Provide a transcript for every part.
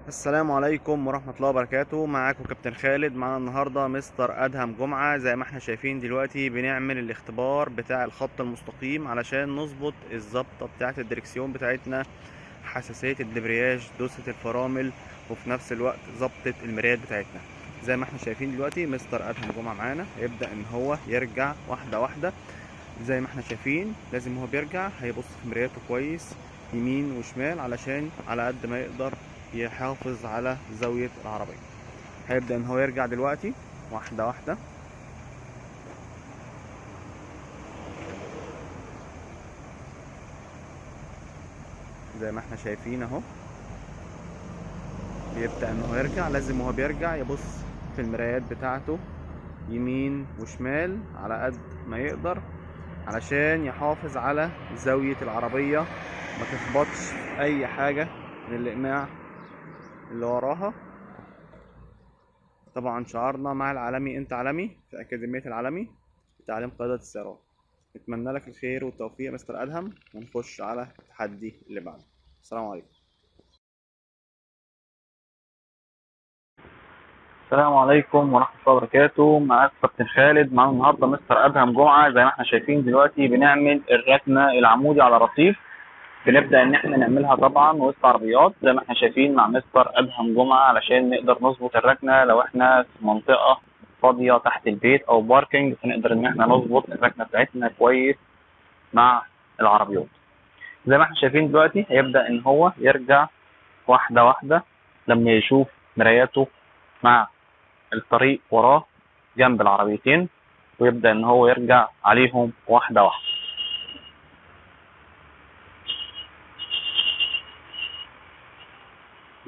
السلام عليكم ورحمة الله وبركاته. معاكم كابتن خالد. معانا النهاردة مستر أدهم جمعة. زي ما احنا شايفين دلوقتي بنعمل الاختبار بتاع الخط المستقيم علشان نظبط الظبطة بتاعة الدركسيون بتاعتنا، حساسية الدبرياج، دوسة الفرامل، وفي نفس الوقت ظبطة المرايات بتاعتنا. زي ما احنا شايفين دلوقتي مستر أدهم جمعة معانا هيبدأ ان هو يرجع واحدة واحدة. زي ما احنا شايفين لازم هو بيرجع هيبص في مراياته كويس يمين وشمال علشان على قد ما يقدر يحافظ على زاوية العربية. هيبدأ ان هو يرجع دلوقتي واحدة واحدة. زي ما احنا شايفين اهو بيبدأ ان هو يرجع. لازم وهو بيرجع يبص في المرايات بتاعته يمين وشمال على قد ما يقدر علشان يحافظ على زاوية العربية ما تخبطش في اي حاجة من الإقماع اللي وراها. طبعا شعارنا مع العالمي انت عالمي في أكاديمية العالمي لتعليم قيادة السيارات. نتمنى لك الخير والتوفيق مستر أدهم، ونخش على التحدي اللي بعده. السلام عليكم. السلام عليكم ورحمة الله وبركاته. معاك كابتن خالد. معانا النهارده مستر أدهم جمعة. زي ما احنا شايفين دلوقتي بنعمل الركنة العمودي على رصيف. بنبدأ إن احنا نعملها طبعا وسط عربيات زي ما احنا شايفين مع مستر أدهم جمعة علشان نقدر نظبط الركنة لو احنا في منطقة فاضية تحت البيت أو باركينج، فنقدر إن احنا نظبط الركنة بتاعتنا كويس مع العربيات. زي ما احنا شايفين دلوقتي هيبدأ إن هو يرجع واحدة واحدة لما يشوف مراياته مع الطريق وراه جنب العربيتين، ويبدأ إن هو يرجع عليهم واحدة واحدة.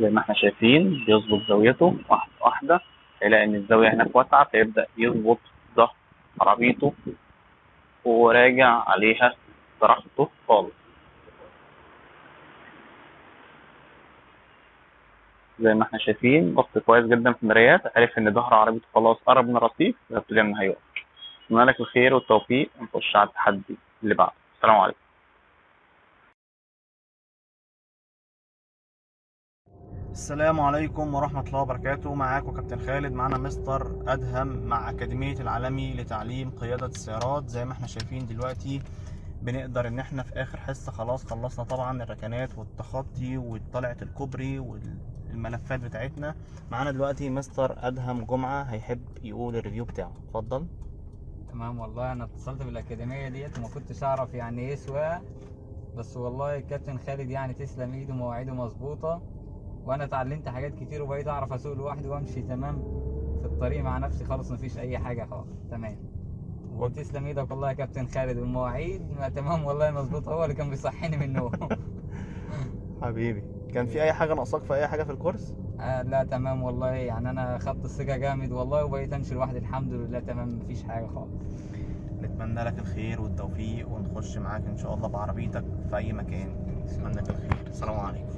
زي ما احنا شايفين بيظبط زاويته واحدة واحدة، هيلاقي إن الزاوية هناك واسعة فيبدأ يظبط ظهر عربيته وراجع عليها براحته خالص. زي ما احنا شايفين بص كويس جدا في المرايات، عرف ان ظهر عربيته خلاص قرب من الرصيف فابتدى ان هيقف. اتمنى لك الخير والتوفيق، ونخش على التحدي اللي بعده. السلام عليكم. السلام عليكم ورحمة الله وبركاته. معاكم كابتن خالد. معانا مستر أدهم مع أكاديمية العالمي لتعليم قيادة السيارات. زي ما احنا شايفين دلوقتي بنقدر ان احنا في اخر حصة خلاص خلصنا طبعا الركنات والتخطي وطلعة الكوبري والملفات بتاعتنا. معانا دلوقتي مستر أدهم جمعة هيحب يقول ال review بتاعه. اتفضل. تمام. والله انا اتصلت بالاكاديميه ديت وما كنتش اعرف يعني ايه سواقة، بس والله الكابتن خالد يعني تسلم ايده، مواعيده مظبوطة، وانا اتعلمت حاجات كتير وبقيت اعرف اسوق لوحدي وامشي تمام في الطريق مع نفسي خالص، مفيش اي حاجة خالص. تمام. وتسلم ايدك والله يا كابتن خالد، والمواعيد ما تمام والله مظبوط، هو اللي كان بيصحيني من النوم. حبيبي، كان في اي حاجة ناقصاك في اي حاجة في الكورس؟ لا تمام والله، يعني انا خدت الثقة جامد والله وبقيت امشي لوحدي الحمد لله تمام، مفيش حاجة خالص. نتمنى لك الخير والتوفيق، ونخش معاك ان شاء الله بعربيتك في اي مكان. نتمنى لك الخير. السلام عليكم.